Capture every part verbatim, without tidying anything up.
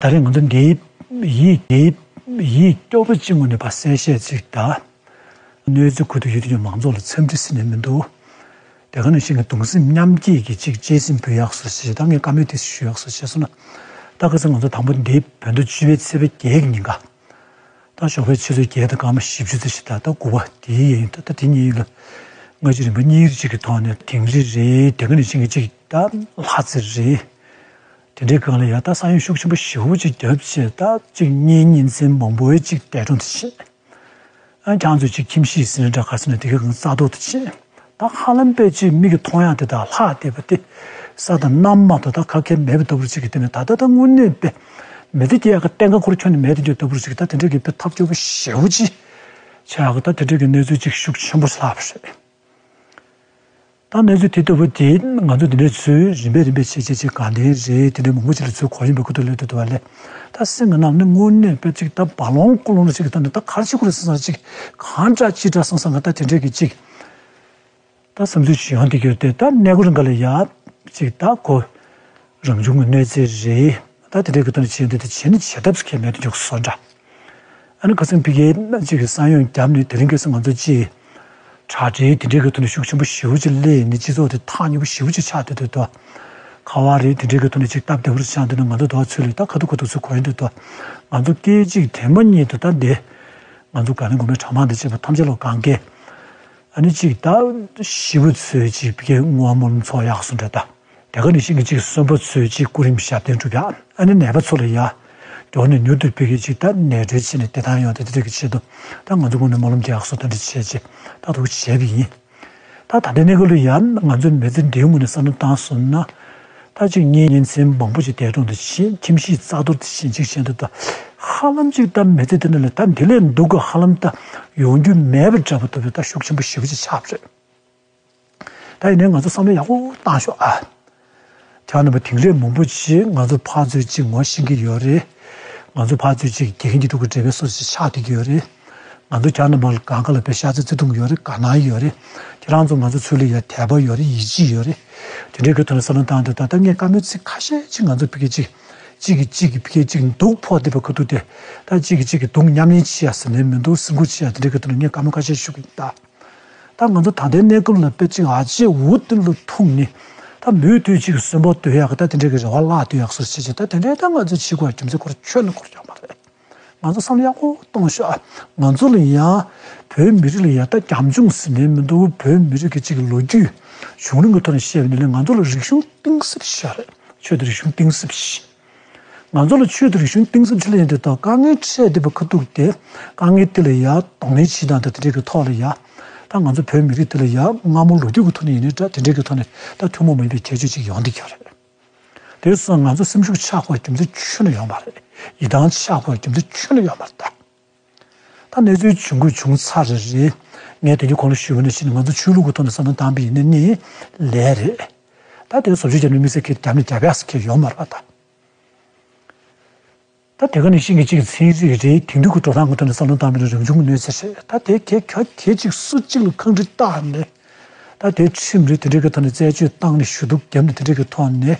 ད་རེས་ང་ཚོ་འདིའི་ཡིད་འདིའི་ཡིད་སྐྱོ་པོ་གཅིག་ངོས་ནས་ཕར་གསལ་བཤད་ཅིག་དང་། གནོད་འཚེ་ཁུལ་དུ་ཡོད་དུས་ཀྱང་མང་ཚོགས་ལ་འཚམས་འདྲི་ཟེར་ནས་མི་འདུག་དེ་ག་ནང་བཞིན་གྱི་གདུང་སེམས་མཉམ་སྐྱེད་ཀྱི་ཅིག་གཅེས་སེམས་འབུལ་ཡག་སོ་ཞེས་ད་ངས་བཀའ་མོལ་དེ་ཞུ་ཡག་སོ་ཞེས་སོང་ན། ད་ཁ་སང་ང་ཚོ་དང་པོ་འདིའི་བོད་ཟླ་བཅུ་པའི་ཚེས་པ་བརྒྱད་ཀྱི་ཉིན་ཀ་ད་ཞོགས་པའི་ཆུ་ཚོད་བརྒྱད་དང་སྐར་མ་བཞི་བཅུ་ཙམ་ཞིག་ད་ལྟ་དགུ་པ་དེའི་ཡན་ད་ལྟ་དེ་གཉིས་ལ་སྔ་ཕྱི་རིམ་པ་གཉིས་ཅིག་གི་ཐོག་ནས་དིང་རི་རེད། དེ་ག་ནང་བཞིན་གྱི་ཅིག་ད་ལྷ་རྩེ་རེད། དེ་འདྲའི་སྒང་ལ་ཡ་ད་ས་ཡོམ་ཤུགས་ཆེན་པོ་ཞེ་པོ་ཅིག་བརྒྱབ་བྱས་ད་ཅིག་གཉེན་ཉེ་ཚན་མང་པོའི་ཅིག་འདས་གྲོངས་དེ་བྱས། ཨ་ཁྱང་ཚོས་ཅིག་ཁྱིམ་གཞིས་ཟིན་འདྲ་ག་ཟེར་ན་དེ་གའི་སྒང་རྩ་གཏོར་དེ་བྱས། ད་ཧ་ལམ་པས་ཅིག་མིག་གིས་མཐོང་ཡག་དེ་དག་ལྷག་བསྡད་པ་དེ་ས་དང་གནམ་མ་གཏོགས་ད་ག་གེ་མེད་པ་ལྟ་བུར་ཅིག་གི་དེ་ནས་ད་ལྟ་ད་དངོས་གནས་པས་མི་ཚེ་སྐྱེལ་ཡག་གི་གཏན་ཁ་ཁོ་རང་ཁྱོན་ནས་མེད་དེ་འདྲ་ལྟ་བུར་ཅིག་ད་དེ་འདྲའི་གི་དཔེ་ཐབས་སྐྱོ་པོ་ཞེ་པོ་ཅིག་ཆགས་ཡག་གི་ད་དེ་འདྲའི་གི་གནས་ཚུལ་ཅིག་ཤུགས་ཆེན་པོ་ལྷག་པ་རེད། ད་གནས་ཚུལ་དེ་ལྟ་བུ་དེ་ང་ཚོ་འདི་འདྲའི་ཚུལ་རིམ་པས་རིམ་པས་བྱས་བྱས་བྱས་དགའ་ལྡན་རེད། དེ་འདྲའི་མང་པོ་ཅིག་ལ་ཚུལ་གོ་ཡིན་པའི་ཁུ་ཐུག་ལོས་དུ་དུ་བ་ལས། ད་སེམས་ཀྱི་ནང་ནས་དངོས་གནས་དཔེ་ཅིག་ད་བ་ལོང་ཀོ་ལོང་ལ་ཅིག་ད་ནི་ད་གར་ཅིག་ཁུ་རེ་སེམས་སང་ཅིག་གང་འདྲ་ཅི་འདྲ་སང་སང་ག་ད་དེ་འདྲའི་གི་ཅིག་ད་བསམ་ཚུལ་ཅིག་ཡོང་དེ་གྱུར་ཏེ་ད་གནས་སྐོར་འགའ་ལ་ཡ་ཅིག་ད་གོ་རང་བྱུང་གི་གནོད་འཚེ་རེད། ད་དེ་འདྲའི་གི་ཐོག་ནས་བྱས་འདི་དེ་བྱས་ནི་བྱེད་ཐབས་སུ་ཁེལ་མེད་དུ་འཇུག་སོ་འདྲ། ཨ་ནི་ཁ་སང་ཕ་གིའི་གཅིག་གི་ས་ཡོམ་བརྒྱབ་ནས་དེ་རིང་ཁ་སང་ང་ཚོ་གཅིག་དྲ་སྦྲེལ་དེ་འདྲའི་གི་ཐོག་ནས་ཤུགས་ཆེན་པོ་ཞེ་པོ་ཅིག་སླེབས་ནས་སྤྱི་ཚོགས་དེ་ཐག་ཉེ་པོ་ཞེ་པོ་ཅིག་ཆགས་བསྡད་འདུག་ད་ཁ་བ་རེད། དེ་འདྲའི་གི་ཐོག་ནས་ཅིག་སྟབས་བདེ་པོ་ཅིག་ཆགས་འདུག་ན་ང་ཚོ་དོ་བ་ཚོས་ལས་ད་ཁ་ཐུག་ཁ་ཐུག་ཚོས་གོ་ཡིན་འདུག་ད་ང་ཚོ་སྐད་ཅིག་དེ་མ་ཉིད་དུ་ད་འདི་ང་ཚོ་དགའ་ལྡན་དགོན་པའི་གྲྭ་མང་དང་བཅས་པ་ཐམས་ཅད་ལ་གང་གས་ཨ་ནི་གཅིག་ད་ཞི་བ་ཚོས་ཅིག་ཕ་གིའི་བསྔོ་བ་སྨོན་ལམ་ཚོགས་ཡག་སོ་འདྲ་ད། དེ་ག་ནང་བཞིན་གྱི་གཅིག་གསོན་པོ་ཚོས་གཅིག་སྐུ་རིམ་ཞབས་བརྟན་སྒྲུབ་ཡག་ཨ་ནི་ནད་པ་ཚོ་ལ་ཡ། མགྱོགས་ནས་མྱུར་དུ་ཕ་གིའི་གཅིག་ད་ནད་གྲོལ་བྱས་ནས་བདེ་ཐང་ཡོང་དེ་དེ་འདྲ་གི་ཆེད་དུ་ད་ང་ཚོ་ངོས་ནས་སྨོན་ལམ་རྒྱག་ཡག་སོ་ད་འདྲ་བྱས་རྗེས་ད་དུ་བྱས་པ་ཡིན། ད་ད་ལྟའི་གནས་སྐབས་ལ་ཡ་ང་ཚོའི་མི་ཚེ་འདིའི་ངོས་ནས་བསམ་བློ་བཏང་སོང་ན། ད་གཅིག་གཉེན་ཉེ་ཚན་མང་པོ་ཅིག་འདས་གྲོངས་དེ་བྱས། ཁྱིམ་གཞིས་རྩ་གཏོར་དེ་བྱས་གཅིག་བྱས་འདུག་ད་ཧ་ལམ་གཅིག་ད་མི་ཚེ་འདི་ནང་ལ་ད་འདི་ལས་སྡུག་ག་ཧ་ལམ་ད་ཡོང་རྒྱུ་མེད་པ་འདྲ་པོ་ལྟ་བུའི་ད་ཤུགས་ཆེན་པོ་ཞེ་པོ་ཅིག་ཆགས་པ་རེད། ད་ཡིན་ནའི་ང་ཚོ་བསམ་བློ་ཡག་པོ་བཏང་ཤོག་ཨ། ཁྱེད་རྣམ་པ་དེང་རབས་མང་པོ་ཅིག་ང་ཚོ་ཕར་ཚུར་ཅིག་ངོ་ཤེས་ཀྱི་ཡོད་རེད། ང་ཚོ་ཕར་ཚུར་ཅིག་དགེ་རྒན་གྱི་ཐུགས་ཀྱི་འབྲེལ་བའི་སོ་ཅིག་ཆགས་བསྡད་ཀྱི་ཡོད་རེད། ང་ཚོ་ཁྱེད་རྣམ་པ་ལ་གང་ག་ལ་དཔེ་ཤ་ཚ་བརྩེ་དུང་ཡོད་རེད། དགའ་སྣང་ཡོད་རེད། ཁྱེད་རང་ཚོ་ང་ཚོ་ཚུར་ལ་ཡ་དད་པ་ཡོད་རེད། ཡིད་ཆེས་ཡོད་རེད། དེ་འདྲའི་གི་ཐོག་ནས་བསམ་བློ་བཏང་དུས་ད་ལྟ་ངས་བཀའ་མོལ་ཚིག་ཁ་ཤས་ཅིག་ང་ཚོ་ཕ་གི་ཅིག་གཅིག་གིས་གཅིག་གི་ཕ་གི་ཅིག་སྡུག་ཕོག་བསྡད་པའི་ཁ་ཐུག་དེ་ད་གཅིག་གིས་གཅིག་གི་སྡུག་མཉམ་ལེན་བྱེད་ཡ་ཟེར་ནས་མི་འདུག་སེམས་ཁུར་བྱེད་ཡ་དེ་འདྲའི་གི་ཐོག་ནས་ངས་བཀའ་མོལ་ཁ་ཤས་ཞུ་གི་ཡིན་ད། ད་ང་ཚོ་ད་ལྟའི་གནས་སྐབས་ལ་དཔེ་ཅིག་ཨ་ཅེ་འུ་ཏི་ལ་ཐུག་ནས་ད་མུ་མཐུད་ཅིག་གསོན་པོ་སྡོད་ཡག་གི་ད་དེ་འདྲའི་གི་རེ་བ་བརླག་སྡོད་ཡག་སོ་ཞེས་བྱས་ད་དེ་འདྲའི་ད་ང་ཚོ་བྱེད་དགོས་རྒྱུ་མཚན་ཁོ་རང་ཁྱོན་ནས་ཁོ་རང་ཡོད་མ་རེད། ང་ཚོ་བསམ་བློ་ཡག་པོ་གཏོང་ཤོག་ཨ། ང་ཚོ་ལ་ཡང་བོད་མི་རིགས་ལ་ཡང་ད་རྒྱབ་ལྗོངས་ཟེར་ནས་མི་འདུག་བོད་མི་རིགས་ཀྱི་གཅིག་གི་ལོ་རྒྱུས་བྱུང་རིམ་གྱི་ཐོག་ནས་བཤད་པ་ཡིན་ན་ང་ཚོ་ལ་རིག་གཞུང་གཏིང་ཟབ་ཞིག་ཡོད་རེད། ཆོས་དང་རིག་གཞུང་གཏིང་ཟབ་ཞིག་ང་ཚོ་ལ་ཆོས་དང་རིག་གཞུང་གཏིང་ཟབ་ཅིག་ལ་ཡིན་དུས་ད་དཀའ་ངལ་འཕྲད་བསྡད་པའི་ཁ་ཐུག་དེ་དཀའ་ངལ་དེ་ལ་ཡ་གདོང་ལེན་བྱེད་སྟངས་དང་དེ་འདྲའི་གི་ཐོག་ལ་ཡ། ད་ང་ཚོ་བོད་མི་རིགས་དེ་ལ་ཡ་སྔ་མོ་ལོ་རྒྱུས་ཀྱི་ཐོག་ནས་ཡིན་ནའི་འདྲ་དེ་འདྲའི་གི་ཐོག་ནས་ད་ཐུན་མོང་མ་ཡིན་པའི་ཁྱད་ཆོས་ཅིག་ཡོང་བསྡད་ཀྱི་ཡོད་རེད། དེ་སོང་ང་ཚོ་སེམས་ཤུགས་ཆག་དགོས་རྒྱུ་མཚན་ཁྱོན་ནས་ཡོད་མ་རེད། ཡིད་ཐང་ཆག་དགོས་རྒྱུ་མཚན་ཁྱོན་ནས་ཡོད་མ་རེད་ད། ད་གནས་ཚུལ་བྱུང་དགོས་བྱུང་ཚར་རེད། ངས་དེ་རིང་གོང་ལ་ཞུས་པ་ནང་བཞིན་ང་ཚོ་ཆོས་ལུགས་ཀྱི་ཐོག་ནས་བསམ་བློ་བཏང་པ་ཡིན་ན་ནི་ལས་རེད། ད་དེ་བཟོ་བཅོས་བརྒྱབ་ནས་དམིགས་བསལ་གྱི་རྒྱབ་ནས་རྒྱབ་ཡག་ཟེར་མཁན་ཡོད་མ་རེད་པ་ད། ད་དེ་ག་ནང་བཞིན་གྱི་གཅིག་ཚན་རིག་རེད། དེང་དུས་ཀྱི་འགྲོ་སྟངས་ཀྱི་ཐོག་ནས་བསམ་བློ་བཏང་པ་ཡིན་ན་རང་བྱུང་གི་གནོད་འཚེ་རེད། ད་དེ་ག་ག་ག་ཅིག་སུ་གཅིག་ལ་འཁང་རིས་བཏགས་ནས། ད་དེ་ཁྲིམས་རེད། དེ་འདྲའི་གི་ཐོག་ནས་རྩད་གཅོད་བཏང་ནས་ཞུ་གཏུག་བརྒྱབ་ནས་དེ་འདྲའི་གི་ཐོག་ནས་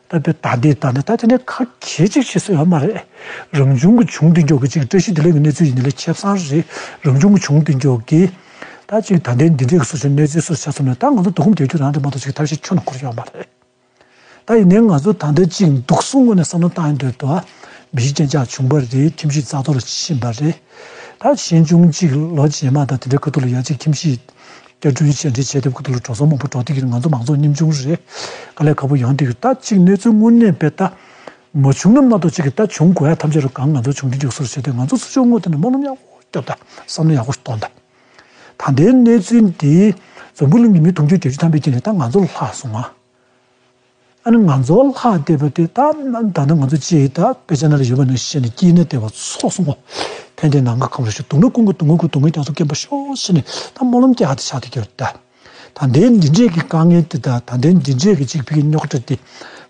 ད་དཔེ་ད་ལྟའི་ད་ནས་ད་དེ་འདྲའི་ཁ་གྱེས་ཅིག་བྱེད་ས་ཡོད་མ་རེད། རང་བྱུང་གི་བྱུང་དེ་མགྱོགས་ཀྱི་ཅིག་བཀྲ་ཤིས་བདེ་ལེགས་ཀྱི་གནས་ཚུལ་ཡིན་ནའི་ལས་ཁེ་བཟང་རེད། རང་བྱུང་གི་བྱུང་དེ་མགྱོགས་ཀྱི་ད་ཅིག་ད་ལྟའི་འདི་འདྲའི་གི་སོ་སོའི་གནས་ཚུལ་སོ་སོ་ཆ་ཚང་ནས་ད་ང་ཚོ་སྡུག་ཁུམ་བསྡད་རྒྱུ་རང་རེད་མ་གཏོགས་ཅིག་ཐབས་ཤེས་ཁྱོན་ནས་འཁོར་ཡོད་མ་རེད། ད་ཡིན་ནའི་ང་ཚོ་ད་ལྟ་ཅིག་འདུག་སེ་ངོས་ནས་བསམ་བློ་བཏང་ཡོང་དུས་ད་མི་གཤིས་ཅན་ཅག་བྱུང་བ་རེད། ཁྱིམ་གཞིས་རྩ་གཏོར་ཕྱིན་པ་རེད། ད་ཆེ་ཆུང་གཅིག་ལོ་རྗེས་མ་དང་དེ་འདྲའི་ཁ་ཐུག་ལ་ཡ་གཅིག་ཁྱིམ་གཞིས་བསྐྱར་སྐྲུན་བྱས་འདྲ་བྱས་དེ་ཁ་ཐུག་ལ་འགྲོ་སོང་མང་པོ་འགྲོ་བསྡད་ཀྱི་རེད། ང་ཚོ་མང་ཚོགས་ཉམ་ཆུང་རེད། དཀའ་ལས་ཁག་པོ་ཡོང་བསྡད་ཀྱི་རེད། ད་གཅིག་གནས་ཚུལ་དངོས་གནས་དཔེ་ད་མ་བྱུང་ན་མ་གཏོགས་གཅིག་གི་ད་བྱུང་དགོས་ཡ་ཐམས་ཅད་རུ་གང་ང་ཚོ་བྱུང་དུས་འཇུག་སོར་བྱས་ཏེ་ང་ཚོ་སུ་ཆུང་ངོ་དེ་ནས་སྨོན་ལམ་ཡག་པོ་སྐྱོབ་ད་བསམ་བློ་ཡག་པོ་གཏོང་ད། ད་ལྟའི་གནས་ཚུལ་འདི་འཛམ་བུ་གླིང་གི་མི་དུང་ཕྱུར་བརྒྱད་ཅུ་ཐམ་པའི་དཀྱིལ་ནས་ད་ང་ཚོ་ལ་ལྷག་སོང་ང་། ཨ་ནི་ང་ཚོ་ལ་ལྷག་བསྡད་པ་དེ་ད་ད་ནི་ང་ཚོ་ཅིག་ད་དཔེ་ཆ་ནང་ལ་ཡོད་པ་ནང་བཞིན་ནས་སྐྱིད་ན་བདེ་བ་ཚོགས་སོང་ངོ་། ཕན་བདེ་ནམ་མཁའ་གང་རུ་ཞིག་སྡུག་ན་ཀུན་གྱི་སྡུག་བསྔལ་ཀུན་སྡུག་བསྔལ་རྒྱ་མཚོ་སྐེམ་པ་ཤོག་ཟེར་ནས་ད་སྨོན་ལམ་རྒྱག་ཏེ་ཆགས་བསྡད་ཀྱི་ཡོད་རེད་ད། ད་ལྟའི་འདི་འདྲས་ཀྱི་དཀའ་ངལ་དེ་དང་ད་ལྟའི་འདི་འདྲས་ཀྱི་གཅིག་ཕ་གི་རྙོག་དྲ་དེ་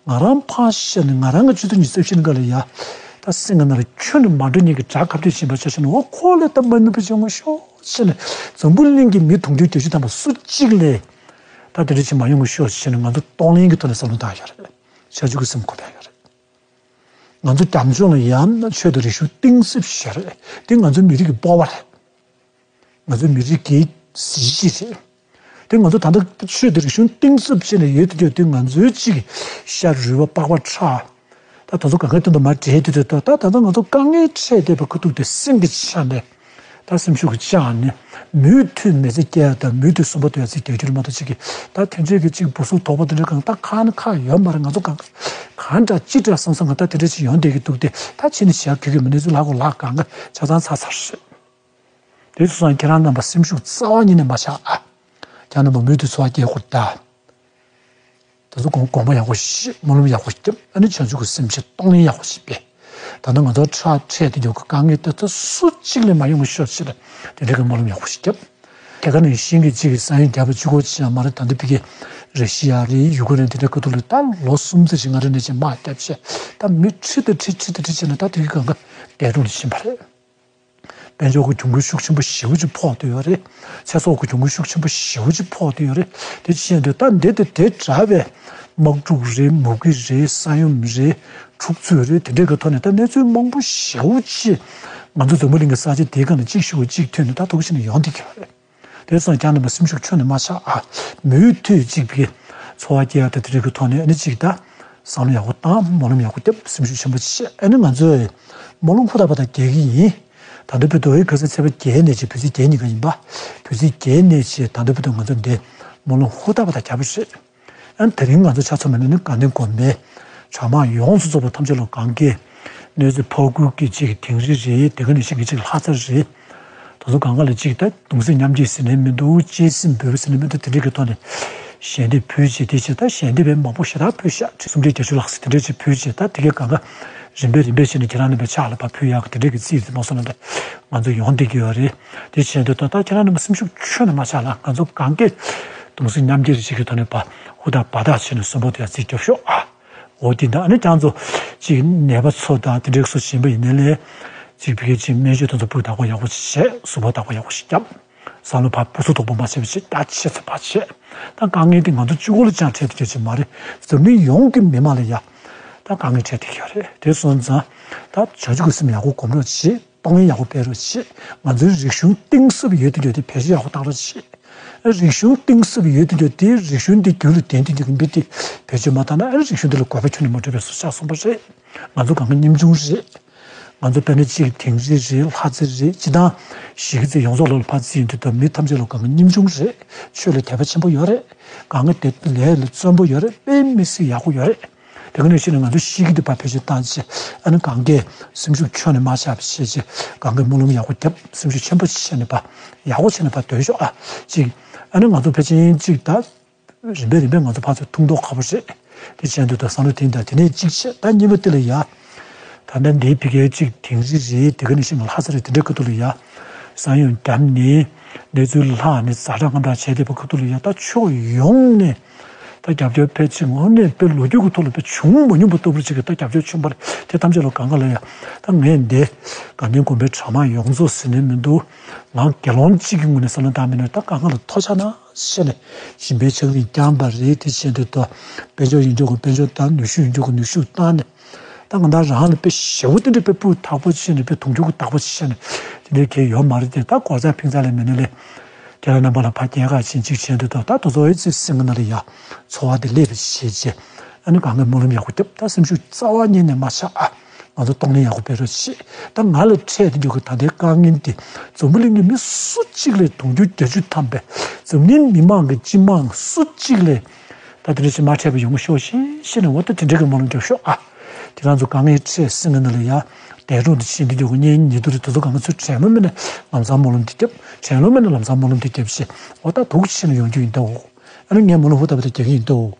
ང་རང་ཕར་བཞག་ནས་ང་རང་གི་ཆུ་ཚོད་ཉི་ཤུ་རྩ་བཞི་ནང་ལ་ཡ་ད་སེམས་ཀྱི་ནང་ལ་ཁྱོན་ནས་མ་འགྲོ་མཁན་གྱི་དགྲ་ཁ་གཏད་བྱེད་པ་ཆ་བཞག་ན་འོ་ཁོ་ལས་ད་མ་ནུས་པ་བྱེད་ངོ་ཤོག་ཟེར་ནས་འཛམ་བུ་གླིང་གི་མི་དུང་ཕྱུར་བརྒྱད་ཅུ་ཐམ་པ་སུ་གཅིག་ལས་ད་དེ་འདྲ་བྱེད་མ་ཡོང་ངོ་ཤོག་ཟེར་ནས་ང་ཚོ་གཏོང་ལེན་གྱི་ཐོག་ནས་བསམ་བློ་བཏང་ཡོད་རེད། ཤར་ཕྱོགས་ཀྱི་སེམས་ཁོ་ཕན་ཡོད་རེད། ང་ཚོ་རྒྱབ་ལྗོངས་ལ་ཡང་ཆོས་དང་རིག་གཞུང་གཏིང་ཟབ་ཞིག་རེད། དེ་ང་ཚོའི་མི་རིགས་ཀྱི་སྤོབས་པ་རེད། ང་ཚོའི་མི་རིགས་ཀྱི་གཟི་བརྗིད་རེད། དེ་ང་ཚོ་ད་ལྟ་ཆོས་དང་རིག་གཞུང་གཏིང་ཟབ་བྱས་ནས་ཡོད་དུ་ཡོད་དུས། ང་ཚོའི་གཅིག་ཤ་རུས་པ་པགས་པ་ཁྲག་ད་ད་ཚོ་གང་ག་དོན་དུ་མ་འདྲེས་དུས་དུས་ད་ད་ད་ང་ཚོ་དཀའ་ངལ་འཕྲད་བསྡད་པའི་ཁ་ཐུག་དེ་སེམས་ཀྱི་ཆ་ནས། ད་སེམས་ཤུགས་ཀྱི་ཆ་ནས་མུ་མཐུད་མི་ཚེ་སྐྱེལ་ཡ་དང་མུ་མཐུད་སུན་པོ་སྡོད་ཡ་ཚིག་རྒྱག་རྒྱུ་ལ་མ་གཏོགས་གཅིག་གིས་ད་དེ་འདྲས་ཀྱི་གཅིག་སྦུག་སུབ་དོག་པོ་དེ་འདྲས་གང་ད་གང་ན་གང་ཡོད་མ་རེད། ང་ཚོ་གང་གང་འདྲ་ཅི་འདྲ་བསམ་བསམ་གང་ད་དེ་འདྲས་ཅིག་ཡོང་བསྡད་ཀྱི་འདུག་སྟེ། ད་ཕྱི་ནས་བྱ་གི་གི་མི་ནས་ཚུར་ལྷག་གོ་ལྷག་གང་ག་ཆ་ཚང་ཚར་ཚར་རེད། དེ་སོང་ཙང་ཁྱེད་རང་རྣམ་པ་སེམས་ཤུགས་རྩ་བ་ཉིད་ནས་མ་ཆག་ཨ། ཁྱེད་རྣམ་པ་མུ་མཐུད་འཚོ་བ་སྐྱེལ་དགོས་ད། དེ་ཚོ་དགོངས་དགོངས་པ་ཡག་པོ་བཞེས། སྨོན་ལམ་ཡག་པོ་བརྒྱབ། ཨ་ནི་བྱང་ཆུབ་ཀྱི་སེམས་བསྐྱེད། གཏོང་ལེན་ཡག་པོ་ཞིག་སྤེལ། ད་ནི་ང་ཚོ་ཁྲག་འཕྲད་དེ་འཇོག་གི་དཀའ་ངལ་དེ་ཚོ་སུ་གཅིག་ལས་མ་ཡོང་གི་ཤོག་ཅེས་དེ་འདྲ་གི་སྨོན་ལམ་ཡག་པོ་ཞིག་བརྒྱབ། དེ་ག་ནང་བཞིན་གྱི་གཅིག་གི་ས་ཡོམ་བརྒྱབ་པ་གཅིག་པོ་ཅིག་ཡང་མ་རེད། ད་འདི་ཕ་གི་ར་ཤི་ཡ་རེད། ཡུ་ཀེ་རེན་དེ་འདྲ་ཁ་ཐུག་ལ་ད་ལོ་གསུམ་ཙམ་ཞིག་ང་རང་ནས་ཅིག་དམག་བརྒྱབ་བྱས། ད་མི་ཁྲི་དང་ཁྲི་ཁྲི་དང་ཁྲི་བྱས་ནས་ད་དེ་གི་གང་ག་འདས་གྲོངས་ལ་ཕྱིན་པ་རེད། དཔལ་འབྱོར་གྱི་གྱོང་གུན་ཤུགས་ཆེན་པོ་ཞེ་པོ་ཅིག་ཕོག་བསྡད་ཡོད་རེད། ཚེ་སྲོག་གི་གྱོང་གུན་ཤུགས་ཆེན་པོ་ཞེ་པོ་ཅིག་ཕོག་བསྡད་ཡོད་རེད། དེ་ཅི་ཡང་འདོད་ད་འདི་དང་དེ་འདྲ་བའི་དམག་འཁྲུག་རེད། མུ་གེ་རེད། ས་ཡོམ་རེད། འཁྲུག་རྩོད་རེད། དེ་འདྲའི་གི་ཐོག་ནས་ད་གནས་ཚུལ་མང་པོ་ཞེ་པོ་ཅིག་ང་ཚོ་འཛམ་བུ་གླིང་གི་ས་ཆ་དེའི་སྒང་ལ་གཅིག་ཤུ་གུ་གཅིག་ཐོན་ནས་ད་ཐུག་ཕྱིན་ནས་ཡོང་བསྡད་ཀྱི་ཡོད་རེད། དེ་སོང་ཀྱང་རྣམ་པ་སེམས་ཤུགས་ཁྱོན་ནས་མ་ཆག་ཨ། མུ་མཐུད་ཅིག་ཕ་གི་འཚོ་བ་སྐྱེལ་ཡག་དང་དེ་འདྲའི་གི་ཐོག་ནས་ཨ་ནི་ཅིག་ད་བསམ་བློ་ཡག་པོ་བཏང་། སྨོན་ལམ་ཡག་པོ་བརྒྱབ། སེམས་ཤུགས་ཆེན་པོ་བྱས། ཨ་ནི་ང་ཚོས་སྨོན་ལམ་ཧུར་ཐག་པ་ཐག་རྒྱག་གི་ཡིན། ད་ལྟ་བར་དུ་ཁ་སང་ཚེས་པ་བརྒྱད་ནས་བྱས་བོད་ཚེས་བརྒྱད་ཉིན་ཀ་ཡིན་པ། བོད་ཚེས་བརྒྱད་ནས་བྱས་ད་ལྟ་བར་དུ་ང་ཚོ་འདི་སྨོན་ལམ་ཧུར་ཐག་པ་ཐག་རྒྱབ་པ་རེད། ཨ་ནི་དེ་རིང་ང་ཚོ་ཆ་མཚོན་པ་ནི་དགའ་ལྡན་དགོན་པའི་གྲྭ་མང་ཡོངས་སུ་རྫོགས་པ་ཐམས་ཅད་ལ་གང་གའི་གནས་ཚུལ་ཕར་རྒོལ་གྱི་གཅིག་དིང་རི་རེད། དེ་ག་ནང་བཞིན་གྱི་གཅིག་ལྷ་ས་རེད། དེ་ཚོ་གང་ག་ལ་གཅིག་ད་གདུང་སེམས་མཉམ་སྐྱེད་ཟེར་ནའི་མི་འདུག་གཅེས་སེམས་འབུལ་བ་ཟེར་ནའི་མི་འདུག་དེ་འདྲའི་གི་ཐོག་ནས་ཞལ་འདེབས་ཕུལ་བྱས། དེ་བྱས་ད་ཞལ་འདེབས་པས་མང་པོ་ཞེ་དྲག་ཕུལ་ཤག་ཁྲི་སུམ་བརྒྱ་བརྒྱད་ཅུ་ལྷག་ཙམ་དེ་འདྲས་ཅིག་ཕུལ་བྱས། ད་དེ་གའི་གང་ག་རིམ་པས་རིམ་པས་བྱས་ནས་ཁྱེད་རང་རྣམ་པའི་ཕྱག་ལ་ཕར་ཕུལ་ཡག་གི་དེ་འདྲས་ཀྱི་རྩིས་དེ་མ་སོང་ན་ད་ང་ཚོ་ཡོང་བསྡད་ཀྱི་ཡོད་རེད། དེ་བྱས་དུས་ད་ད་ཁྱེད་རང་རྣམ་པ་སེམས་ཤུགས་ཁྱོན་ནས་མ་ཆག་ལ། ང་ཚོ་གང་གས་གདུང་སེམས་མཉམ་སྐྱེད་ཅིག་གི་ཐོག་ནས་ཕར་ཧུར་ཐག་འབད་ཐག་བྱས་ནས་གསོན་པོ་དེ་ཡང་རྩིས་རྒྱོབ་ཤོག་ཨ། འོ་དེ་འདྲ། ཨ་ནི་ཁྱེད་ཚོ་གཅིག་ནད་པ་ཚོ་དང་དེ་འདྲའི་ཚོ་གཞན་པ་ཡིན་ནའི་ལས་གཅིག་ཕ་གིའི་གཅིག་སྨན་བཅོས་དེ་ཚོ་སྤུས་དག་པོ་ཡག་པོ་བྱས། གཟུགས་པོ་བདག་པོ་ཡག་པོ་ཞིག་བརྒྱབ། བསམ་བློ་ཕར་སྦུག་སུབ་དོག་པོ་མ་བྱས་པ་བྱས། ད་ཆེ་ཚོ་ཕར་བྱས། ད་དཀའ་ངལ་དེ་ང་ཚོ་གཅིག་པོ་ལ་ཅང་འཕྲད་དེ་ཡོད་ཀྱི་མ་རེད། འཛམ་གླིང་ཡོངས་ཀྱི་མི་མང་ལ་ཡ་ད་དཀའ་ངལ་འཕྲད་དེ་ཡོད་རེད། དེ་སོང་ཙང་ད་བྱང་ཆུབ་ཀྱི་སེམས་ཡག་པོ་སྒོམ་རོགས་བྱེད། གཏོང་ལེན་ཡག་པོ་སྤེལ་རོགས་བྱེད། ང་ཚོའི་རིག་གཞུང་གཏིང་ཟབ་ཡོད་དུ་ཡོད་དེ་བེད་སྤྱོད་ཡག་པོ་བཏང་རོགས་བྱེད། རིག་གཞུང་གཏིང་ཟབ་ཡོད་དུ་ཡོད་དེ་རིག་གཞུང་འདི་རྒྱུད་ལ་ལྡན་དུ་ཡོད་མི་འདི་བེད་སྤྱོད་མ་བཏང་ན་ཨ་རིག་གཞུང་འདི་ལ་དགོས་པ་ཁྱོན་ནས་མ་གྲུབ་པའི་བཟོ་ཆགས་སོང་པ་རེད། ང་ཚོ་གང་ག་ཉམ་ཆུང་རེད། ང་ཚོ་དཔེར་ན་གཅིག་དིང་རི་རེད། ལྷ་རྩེ་རེད། སྤྱིར་བཏང་གཞིས་ཀ་རྩེ་ཡོངས་རྫོགས་ལ་ཕར་རྩིས་ཡོང་དུས་ད་མི་ཐམས་ཅད་ལ་གང་ག་ཉམ་ཆུང་རེད། ཆོས་ལ་དད་པ་ཆེན་པོ་ཡོད་རེད། གང་ག་དེ་ལས་ལ་བརྩོན་པོ་ཡོད་རེད། དཔེ་མི་སྲིད་ཡག་པོ་ཡོད་རེད། དེ་ག་ནང་བཞིན་ང་ཚོ་གཤིས་ཀ་འདི་ཕར་བེད་སྤྱོད་བཏང་བྱས། ཨ་ནི་གང་གས་སེམས་ཤུགས་ཁྱོན་ནས་མ་ཆག་པ་བྱས་བྱས། གང་གས་སྨོན་ལམ་ཡག་པོ་བརྒྱབ། སེམས་ཤུགས་ཆེན་པོ་བྱས་ནས་ཕར་ཡག་པོ་བྱས་ནས་ཕར་སྡོད་ཤོག་ཨ། གཅིག་ཨ་ནི་ང་ཚོ་ཕལ་ཆེར་གཅིག་ད་རིམ་པས་རིམ་པས་ང་ཚོ་ཕར་ཚུར་ཐུག་མདོག་ཁ་པོ་རེད། དེ་བྱས་འདུག་ད་བསམ་བློ་དེ་འདྲ། དེ་ནས་གཅིག་བྱས། ད་གཉིས་པ་དེ་ལ་ཡ། ད་ལྟ་འདིའི་ཕ་གིའི་གཅིག་དིང་རི་རེད། དེ་ག་ནང་བཞིན་ལྷ་ས་རེད། དེ་འདྲའི་ཁ་ཐུག་ལ་ཡ། ས་ཡོམ་བརྒྱབ་ནས་གནས་ཚུལ་ལྷག་ནས་ཛ་དྲག་ང་དྲག་བྱས་བསྡད་པའི་ཁ་ཐུག་ལ་ཡ། ད་ཕྱོགས་ཡོངས་ནས་ད་རྒྱབ་སྐྱོར་ཕལ་ཆེར་དངོས་གནས་དཔེ་ལོ་རྒྱུས་ཀྱི་ཐོག་ལ་དཔེ་བྱུང་མ་མྱོང་པ་ལྟ་བུ་ཅིག་གི་ད་རྒྱབ་སྐྱོར་བྱུང་བ་རེད། དེ་ཐམས་ཅད་ལ་གང་ག་ལ་ཡ། ད་ངས་འདི་དགའ་ལྡན་དགོན་པའི་གྲྭ་མང་ཡོངས་རྫོགས་ཟེར་ནས་མི་འདུག་ང་དགེ་སློང་གཅིག་གི་ངོས་ནས་བསམ་བློ་བཏང་མིན་ན། ད་གང་ག་ལ་ཐུགས་ཆགས་གནང་བྱས་ནས་སྦྱིན་པའི་ཕྱག་རིས་བསྐྱངས་པ་རེད། དེ་བྱས་འདུག་ད་དཔལ་འབྱོར་ཡིན་ཆོག་གི་དཔལ་འབྱོར་བཏང་། ནུས་ཤུགས་ཡིན་ཆོག་གི་ནུས་ཤུགས་བཏང་ནས། ད་ང་རང་རང་ལ་དཔེ་ཞེ་པོ་དེ་འདྲ་དཔེ་སྤུས་དག་པོ་བྱས་ནས་དཔེ་དུང་ཕྱུར་གྱི་བདག་པོ་བྱས་ནས་དེ་འདྲའི་གལ་ཡོད་མ་རེད་དེ། ད་སྒོར་རྩ་ཕིང་རྩ་ལས་མེད་ན་ལས། ཁྱེད་རང་རྣམ་པ་ལ་ཕར་སྐྱེལ་ཁ་ཕྱིན་གཅིག་བྱས་འདུག་ད་ད་དེ་ཚོ་ཨེ་ཙི་སེང་གེ་ནང་ལ་ཡ། འཚོ་བ་དེ་ལས་པའི་བྱས་རྗེས། ཨ་ནི་གང་གས་སྨོན་ལམ་ཡག་པོ་བརྒྱབ། ད་སེམས་ཤུགས་རྩ་བ་ཉིད་ནས་མ་ཆག་ཨ། ང་ཚོ་གཏོང་ལེན་ཡག་པོ་སྤེལ་རོགས་བྱེད། ད་ང་ལ་འཕྲད་དེ་འདུག་གི་ད་ལྟའི་དཀའ་ངལ་འདི་འཛམ་བུ་གླིང་གི་མི་སུ་གཅིག་ལས་དུང་ཕྱུར་བརྒྱད་ཅུ་ཐམ་པའི་འཛམ་གླིང་མི་མང་གི་སྤྱི་མང་སུ་གཅིག་ལས། ད་དེ་འདྲ་ཞིག་མ་འཕྲད་པ་ཡོང་གི་ཤོག་ཤིག་ཤེས་ནས། འོ་ད་དེ་འདྲ་གི་སྨོན་ལམ་རྒྱོབ་ཤོག་ཨ། དེ་རང་ཚོ་དཀའ་ངལ་འཕྲད་སེང་གེ་ནང་ལ་ཡ། འདས་གྲོངས་དེ་ཕྱིན་དེ་འདུག་གི་གཉེན་ཉེ་དུ་རེད། དེ་ཚོ་གང་ག་ཚོས་དྲན་ལོ་མེད་ན་ལམ་སང་སྨོན་ལམ་དེ་རྒྱབ། དྲན་ལོ་མེད་ན་ལམ་སང་སྨོན་ལམ་དེ་རྒྱབ་ཤིག་འོ་ད་དུག་ཕྱིན་ནས་ཡོང་རྒྱུ་ཡིན་ད་འོ། ཨ་ནི་ངས་སྨོན་ལམ་ཧུར་ཐག་པ་དེ་རྒྱག་གི་ཡིན་ད་འོ།